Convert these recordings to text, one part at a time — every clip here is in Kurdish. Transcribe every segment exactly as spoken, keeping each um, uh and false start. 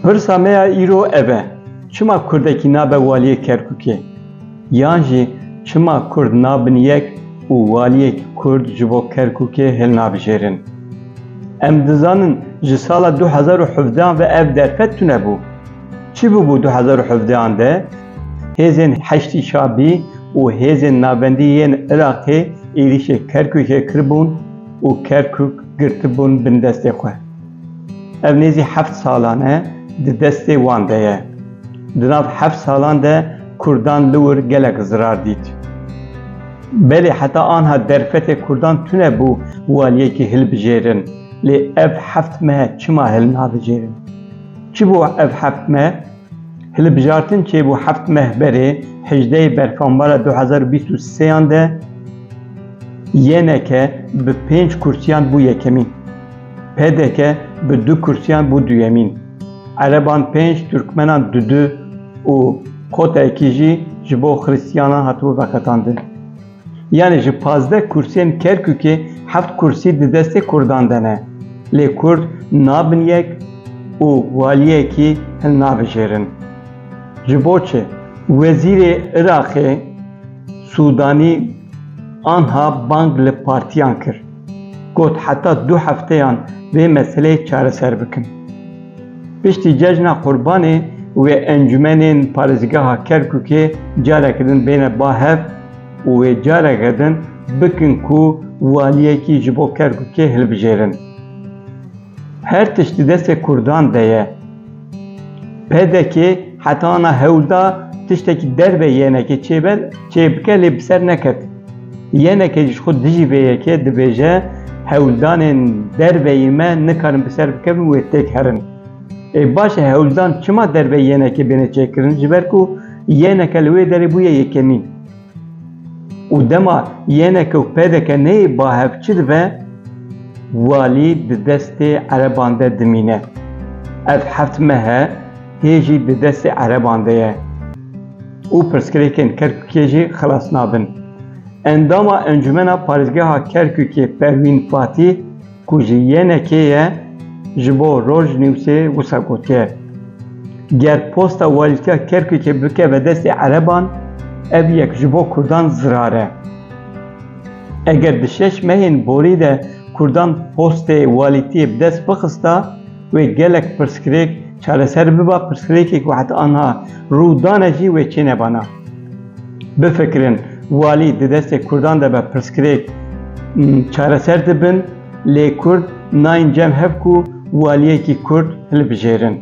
Pirsa me ya îro ev e, çima Kurdekî nabe waliyê Kerkûkê? Yan jî çima Kurd nabin yek û waliyek Kurd ji bo Kerkûkê hilnabijêrin? Em dizanin ji sala du hezar û hevdehan ve ev derfet tune bû. Çi bûbû du hezar û hevdehan de? Hêzên Heşdî Şabî û hêzên navendî yên Iraqê êrîşê Kerkûkê kiribûn û Kerkûk girtibûn bin destê xwe. Ev nêzî heft salan e di destê wan de ye. Di nav heft salan de Kurdan li wir gelek zirar dît. Belê heta anha derfetê Kurdan tune bû waliyekî hilbijêrin. Lê ev heft meh çima hilnabijêrin? Çi bû ev heft meh? Hilbijartin çêbû heft meh berê, hejdehê berfanbara du hezar û bîst û sêyan de Y N K bi pênc kursiyan bû yekemîn. P D K bi du kursiyan bû duyemîn. Ereban pênc, Tirkmenan dudu û kotekî jî ji bo Xristiyanan hatibû veqetandin. Yanî ji pazdeh kursiyên Kerkûkê heft kursî di destê Kurdan de ne. Lê Kurd nabin yek û waliyekî hilnabijêrin. Ji bo çi? Wezîrê Iraqê Sûdanî anha bang li partiyan kir. Got heta du hefteyan vê meseleyê çareser bikin. Piştî cejna Qurbanê wê encûmenên parêzgeha Kerkûkê careke din bêne ba hev û wê careke din bikin ku waliyekî ji bo Kerkûkê hilbijêrin. Her tişt di destê Kurdan de ye. P D K heta ana hewl da tiştekî derve Y N K çêbe, çêbike lê bi ser neket. Y N K jî ji xwe dijî vê yekê dibêje, hewldanên derveyî me nikarin bi ser bikevin wê têk herin. Ê baş e, hewldan çima derveyî Y N K bêne çêkirin? Ji ber ku Y N K li wê derê bûye yekemîn. Û dema Y N K û P D K neyê ba hev çi dibe? Walî di destê Ereban de dimîne. Ev heft meh e, hê jî di destê Ereban de ye. Û pirsgirêkên Kerkûkê jî xilas nabin. Endama Encûmena Parêzgeha Kerkûkê Perwîn Fatîh, ku ji Y N K ye, ji bo Rojnewsê wisa gotiye, ger posta walîtiya Kerkûkê bikeve destê Ereban, ev yek ji bo Kurdan zirar e. Eger di şeş mehên borî de Kurdan postê walîtiyê bi dest bixista, wê gelek pirsgirêk çareser biba, pirsgirêkê ku heta anha rû dane jî wê çênebana. Bifikirin, walî di destê Kurdan de be, pirsgirêk, m, çareser dibin, lê Kurd nayên cem hev ku waliyekî Kurd hilbijêrin.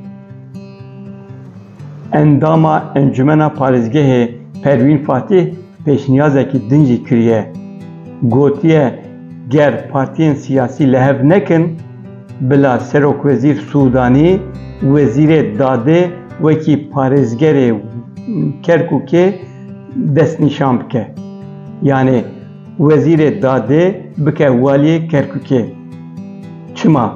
Endama Encûmena Parêzgehê Perwîn Fatîh pêşniyazekî din jî kiriye. Gotiye, ger partiyên siyasî li hev nekin, bila Serokwezîr Sûdanî, Wezîrê Dadê wekî parêzgerê Kerkûkê destnîşan bike. Yanî Wezîrê Dadê bike waliyê Kerkûkê. Çima?